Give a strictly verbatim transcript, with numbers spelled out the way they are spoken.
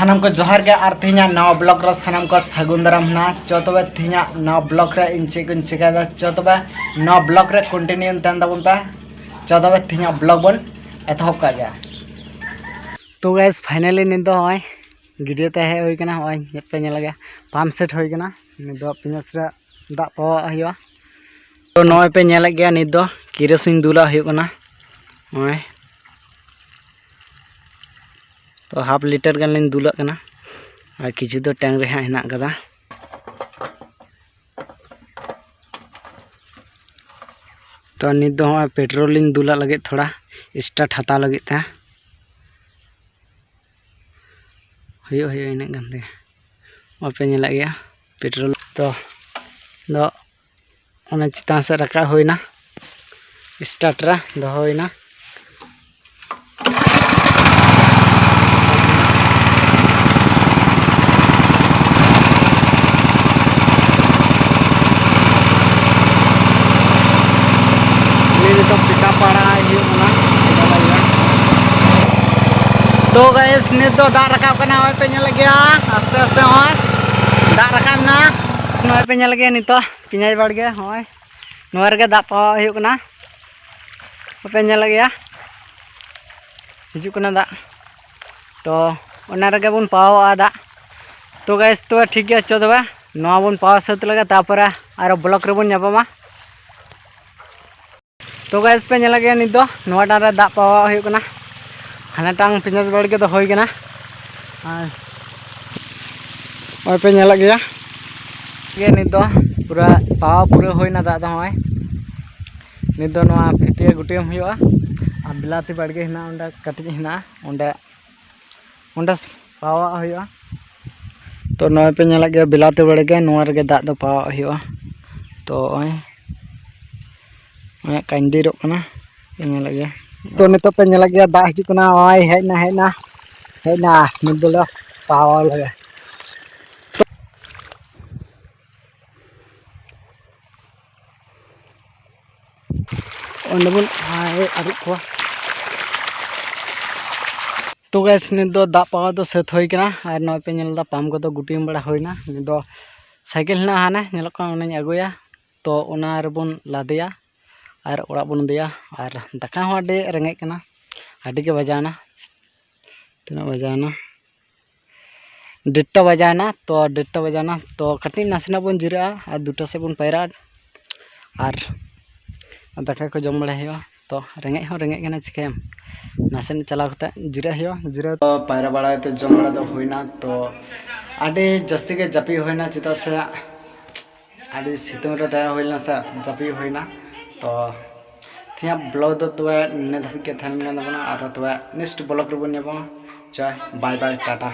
ᱥᱟᱱᱟᱢ ᱠᱚ ᱡᱚᱦᱟᱨ ᱜᱮ, ᱟᱨ ᱛᱮᱦᱮᱧᱟᱜ ᱱᱟᱣᱟ ᱵᱞᱚᱜ ᱨᱮ ᱥᱟᱱᱟᱢ ᱠᱚ ᱥᱟᱹᱜᱩᱱ ᱫᱟᱨᱟᱢ ᱦᱮᱱᱟᱜᱼᱟ᱾ ᱪᱚ ᱛᱚᱵᱮ ᱛᱮᱦᱮᱧᱟᱜ ᱱᱟᱣᱟ ᱵᱞᱚᱜ ᱨᱮ ᱤᱧ ᱪᱮᱫ ᱠᱚᱧ ᱪᱤᱠᱟᱹᱭᱮᱫᱟ, ᱪᱚ ᱛᱚᱵᱮ ᱱᱟᱣᱟ ᱵᱞᱚᱜ ᱨᱮ ᱠᱚᱱᱴᱤᱱᱤᱭᱩ ᱛᱟᱦᱮᱱ ᱛᱟᱵᱚᱱ ᱯᱮ᱾ ᱪᱚ ᱛᱚᱵᱮ ᱛᱮᱦᱮᱧᱟᱜ ᱵᱞᱚᱜ ᱵᱚᱱ ᱮᱛᱚᱦᱚᱵ ᱠᱟᱜ ᱜᱮᱭᱟ᱾ ᱛᱚ ᱜᱟᱭᱥ, ᱯᱷᱟᱭᱱᱟᱞᱤ ᱱᱤᱛ ᱫᱚ ᱱᱚᱜᱼᱚᱭ ᱜᱟᱹᱰᱭᱟᱹ ᱛᱮ ᱦᱮᱡ ᱦᱩᱭ ᱠᱟᱱᱟ᱾ ᱱᱚᱜᱼᱚᱭ ᱧᱮᱞ ᱯᱮ, ᱧᱮᱞ ᱜᱮᱭᱟ, ᱯᱟᱢᱯ ᱥᱮᱴ ᱦᱩᱭ ᱠᱟᱱᱟ᱾ ᱱᱤᱛ ᱫᱚ ᱯᱮᱸᱭᱟᱡᱽ ᱨᱮ ᱫᱟᱜ ᱯᱟᱣᱟᱜ ᱦᱩᱭᱩᱜᱼᱟ᱾ ᱛᱚ ᱱᱚᱜᱼᱚᱭ ᱯᱮ ᱧᱮᱞᱮᱫ ᱜᱮᱭᱟ, ᱱᱤᱛ ᱫᱚ ᱠᱮᱨᱳᱥᱤᱱ ᱫᱩᱞᱟᱜ ᱦᱩᱭᱩᱜ ᱠᱟᱱᱟ᱾ ᱱᱚᱜᱼᱚᱭ ᱛᱚ ᱦᱟᱯ ᱞᱤᱴᱟᱨ ᱜᱟᱱ ᱞᱤᱧ ᱫᱩᱞᱟᱜ ᱠᱟᱱᱟ, ᱟᱨ ᱠᱤᱪᱷᱩ ᱫᱚ ᱴᱮᱝᱠ ᱨᱮ ᱦᱟᱸᱜ ᱦᱮᱱᱟᱜ ᱠᱟᱫᱟ᱾ ᱛᱚ ᱱᱤᱛ ᱫᱚ ᱱᱚᱜᱼᱚᱭ ᱯᱮᱴᱨᱳᱞ ᱞᱤᱧ ᱫᱩᱞᱟᱜ ᱞᱟᱹᱜᱤᱫ, ᱛᱷᱚᱲᱟ ᱥᱴᱟᱨᱴ ᱦᱟᱛᱟᱣ ᱞᱟᱹᱜᱤᱫ ᱛᱮ᱾ ᱦᱩᱭᱩᱜ, ᱦᱩᱭᱩᱜ ᱤᱱᱟᱹᱜ ᱜᱟᱱ ᱛᱮᱜᱮ᱾ ᱱᱚᱜᱼᱚᱭ ᱯᱮ ᱧᱮᱞᱮᱫ ᱜᱮᱭᱟ ᱯᱮᱴᱨᱳᱞ᱾ ᱛᱚ ᱫᱚ ᱚᱱᱟ ᱪᱮᱛᱟᱱ ᱥᱮᱫ ᱨᱟᱠᱟᱵ ᱦᱩᱭᱱᱟ, ᱥᱴᱟᱨᱴ ᱨᱮ ᱫᱚᱦᱚ ᱦᱩᱭᱱᱟ᱾ ᱱᱤᱛᱚᱜ ᱯᱤᱠᱟᱯ ᱟᱲᱟᱜ ᱦᱩᱭᱩᱜ ᱠᱟᱱᱟ᱾ ᱛᱚ ᱜᱟᱭᱥ, ᱱᱤᱛ ᱫᱚ ᱫᱟᱜ ᱨᱟᱠᱟᱵ ᱠᱟᱱᱟ, ᱱᱚᱜᱼᱚᱭ ᱯᱮ ᱧᱮᱞᱮᱫ ᱜᱮᱭᱟ, ᱟᱥᱛᱮ ᱟᱥᱛᱮ ᱱᱚᱜᱼᱚᱭ ᱫᱟᱜ ᱨᱟᱠᱟᱵ ᱮᱱᱟ᱾ ᱱᱚᱜᱼᱚᱭ ᱯᱮ ᱧᱮᱞᱮᱫ ᱜᱮᱭᱟ ᱱᱤᱛᱚᱜ ᱯᱮᱸᱭᱟᱡᱽ ᱵᱟᱲᱜᱮ, ᱱᱚᱜᱼᱚᱭ ᱱᱚᱣᱟ ᱨᱮᱜᱮ ᱫᱟᱜ ᱯᱟᱣᱟᱣ ᱦᱩᱭᱩᱜ ᱠᱟᱱᱟ᱾ ᱵᱟᱯᱮ ᱧᱮᱞᱮᱫ ᱜᱮᱭᱟ, ᱦᱤᱡᱩᱜ ᱠᱟᱱᱟ ᱫᱟᱜ᱾ ᱛᱚ ᱚᱱᱟ ᱨᱮᱜᱮ ᱵᱚᱱ ᱯᱟᱣᱟᱣᱟᱜᱼᱟ ᱫᱟᱜ᱾ ᱛᱚ ᱜᱟᱭᱥ, ᱛᱚᱵᱮ ᱴᱷᱤᱠ ᱜᱮᱭᱟ, ᱪᱚ ᱛᱚᱵᱮ ᱱᱚᱣᱟ ᱵᱚᱱ ᱯᱟᱣᱟᱣ ᱥᱟᱹᱛ ᱞᱮᱜᱮ, ᱛᱟᱨᱯᱚᱨᱮ ᱟᱨᱚ ᱵᱞᱚᱜ ᱨᱮᱵᱚᱱ ᱧᱟᱯᱟᱢᱟ᱾ ᱛᱚ ᱜᱟᱭᱥ, ᱯᱮ ᱧᱮᱞᱮᱫ ᱜᱮᱭᱟ, ᱱᱤᱛ ᱫᱚ ᱱᱚᱣᱟᱴᱟᱜ ᱨᱮ ᱫᱟᱜ ᱯᱟᱣᱟᱣᱟᱜ ᱦᱩᱭᱩᱜ ᱠᱟᱱᱟ᱾ ᱦᱟᱱᱟᱴᱟᱝ ᱯᱮᱸᱭᱟᱡᱽ ᱵᱟᱲᱜᱮ ᱫᱚ ᱦᱩᱭ ᱠᱟᱱᱟ᱾ ᱟᱨ ᱱᱚᱜᱼᱚᱭ ᱯᱮ ᱧᱮᱞᱮᱫ ᱜᱮᱭᱟ, ᱜᱮ ᱱᱤᱛ ᱫᱚ ᱯᱩᱨᱟᱹ ᱯᱟᱣᱟᱣ ᱯᱩᱨᱟᱹ ᱦᱩᱭᱱᱟ ᱫᱟᱜ ᱫᱚ᱾ ᱱᱚᱜᱼᱚᱭ ᱱᱤᱛ ᱫᱚ ᱱᱚᱣᱟ ᱯᱷᱤᱛᱤᱭᱟᱹ ᱜᱩᱴᱤᱭᱟᱹᱢ ᱦᱩᱭᱩᱜᱼᱟ, ᱟᱨ ᱵᱤᱞᱟᱹᱛᱤ ᱵᱟᱲᱜᱮ ᱦᱮᱱᱟᱜᱼᱟ, ᱚᱸᱰᱮ ᱠᱟᱹᱴᱤᱡ ᱦᱮᱱᱟᱜᱼᱟ, ᱚᱸᱰᱮ, ᱚᱸᱰᱮ ᱯᱟᱣᱟᱣᱟᱜ ᱦᱩᱭᱩᱜᱼᱟ᱾ ᱛᱚ ᱱᱚᱜᱼᱚᱭ ᱯᱮ ᱧᱮᱞᱮᱫ ᱜᱮᱭᱟ ᱵᱤᱞᱟᱹᱛᱤ ᱵᱟᱲᱜᱮ, ᱱᱚᱣᱟ ᱨᱮᱜᱮ ᱫᱟᱜ ᱫᱚ ᱯᱟᱣᱟᱣᱟᱜ ᱦᱩᱭᱩᱜᱼᱟ᱾ ᱛᱚ ᱱᱚᱜᱼᱚᱭ, ᱱᱚᱜᱼᱚᱭ ᱠᱟᱹᱧᱰᱤᱨᱚᱜ ᱠᱟᱱᱟ, ᱯᱮ ᱧᱮᱞᱮᱫ ᱜᱮᱭᱟ᱾ ᱛᱚ ᱱᱤᱛᱚᱜ ᱯᱮ ᱧᱮᱞᱮᱫ ᱜᱮᱭᱟ ᱫᱟᱜ ᱦᱤᱡᱩᱜ ᱠᱟᱱᱟ, ᱱᱚᱜᱼᱚᱭ ᱦᱮᱡ ᱮᱱᱟ, ᱦᱮᱡ ᱮᱱᱟ, ᱦᱮᱡ ᱮᱱᱟ, ᱱᱤᱛ ᱫᱚᱞᱮ ᱯᱟᱣᱟᱣ ᱞᱮᱜᱮ᱾ ᱚᱸᱰᱮ ᱵᱚᱱ ᱟᱹᱨᱩᱵ ᱠᱚᱣᱟ᱾ ᱛᱚ ᱜᱟᱭᱥ, ᱱᱤᱛ ᱫᱚ ᱫᱟᱜ ᱯᱟᱣᱟᱣ ᱫᱚ ᱥᱟᱹᱛ ᱦᱩᱭ ᱠᱟᱱᱟ᱾ ᱟᱨ ᱱᱚᱜᱼᱚᱭ ᱯᱮ ᱧᱮᱞ ᱮᱫᱟ, ᱯᱟᱢᱯ ᱠᱚᱫᱚ ᱜᱩᱴᱤᱭᱟᱹᱢ ᱵᱟᱲᱟ ᱦᱩᱭᱱᱟ᱾ ᱱᱤᱛ ᱫᱚ ᱥᱟᱭᱠᱮᱞ ᱦᱮᱱᱟᱜᱼᱟ, ᱦᱟᱱᱮ ᱧᱮᱞᱚᱜ ᱠᱟᱱᱟ, ᱚᱱᱟᱧ ᱟᱹᱜᱩᱭᱟ᱾ ᱛᱚ ᱚᱱᱟ ᱨᱮᱵᱚᱱ ᱞᱟᱫᱮᱭᱟ ᱟᱨ ᱚᱲᱟᱜ ᱵᱚᱱ ᱤᱫᱤᱭᱟ᱾ ᱟᱨ ᱫᱟᱠᱟ ᱦᱚᱸ ᱟᱹᱰᱤ ᱨᱮᱸᱜᱮᱡ ᱠᱟᱱᱟ, ᱟᱹᱰᱤ ᱜᱮ ᱵᱟᱡᱟᱣᱱᱟ᱾ ᱛᱤᱱᱟᱹᱜ ᱵᱟᱡᱟᱣᱱᱟ? ᱰᱮᱴᱴᱟ ᱵᱟᱡᱟᱣᱱᱟ᱾ ᱛᱚ ᱰᱮᱴᱴᱟ ᱵᱟᱡᱟᱣᱱᱟ, ᱛᱚ ᱠᱟᱹᱴᱤᱡ ᱱᱟᱥᱮᱱᱟᱜ ᱵᱚᱱ ᱡᱤᱨᱟᱹᱜᱼᱟ ᱟᱨ ᱫᱩᱴᱟ ᱥᱮᱫ ᱵᱚᱱ ᱯᱟᱭᱨᱟᱜᱼᱟ᱾ ᱟᱨ ᱫᱟᱠᱟ ᱠᱚ ᱡᱚᱢ ᱵᱟᱲᱟᱭ ᱦᱩᱭᱩᱜᱼᱟ᱾ ᱛᱚ ᱨᱮᱸᱜᱮᱡ ᱦᱚᱸ ᱨᱮᱸᱜᱮᱡ ᱠᱟᱱᱟ, ᱪᱤᱠᱟᱹᱭᱟᱢ? ᱱᱟᱥᱮᱱᱟᱜ ᱪᱟᱞᱟᱣ ᱠᱟᱛᱮ ᱡᱤᱨᱟᱹᱜ ᱦᱩᱭᱩᱜᱼᱟ᱾ ᱡᱤᱨᱟᱹᱣ ᱛᱚ ᱯᱟᱭᱨᱟ ᱵᱟᱲᱟ ᱠᱟᱛᱮ ᱡᱚᱢ ᱵᱟᱲᱟ ᱫᱚ ᱦᱩᱭᱱᱟ᱾ ᱛᱚ ᱟᱹᱰᱤ ᱡᱟᱹᱥᱛᱤ ᱜᱮ ᱡᱟᱹᱯᱤᱫ ᱦᱩᱭᱱᱟ, ᱪᱮᱫᱟᱜ ᱥᱮ ᱟᱹᱰᱤ ᱥᱤᱛᱩᱝ ᱨᱮ ᱛᱟᱦᱮᱸ ᱦᱩᱭ ᱞᱮᱱᱟ ᱥᱮ, ᱡᱟᱹᱯᱤᱫ ᱦᱩᱭᱱᱟ᱾ ᱛᱚ ᱛᱮᱦᱮᱧᱟᱜ ᱵᱞᱚᱜ ᱫᱚ ᱛᱚᱵᱮ ᱱᱤᱱᱟᱹ ᱫᱷᱟᱹᱵᱤᱡ ᱜᱮ ᱛᱟᱦᱮᱱ ᱠᱟᱱ ᱛᱟᱵᱚᱱᱟ᱾ ᱟᱨ ᱛᱚᱵᱮ ᱱᱮᱠᱥᱴ ᱵᱞᱚᱜ ᱨᱮᱵᱚᱱ ᱧᱟᱯᱟᱢᱟ᱾ ᱪᱚᱭ, ᱵᱟᱭ ᱵᱟᱭ, ᱴᱟᱴᱟ᱾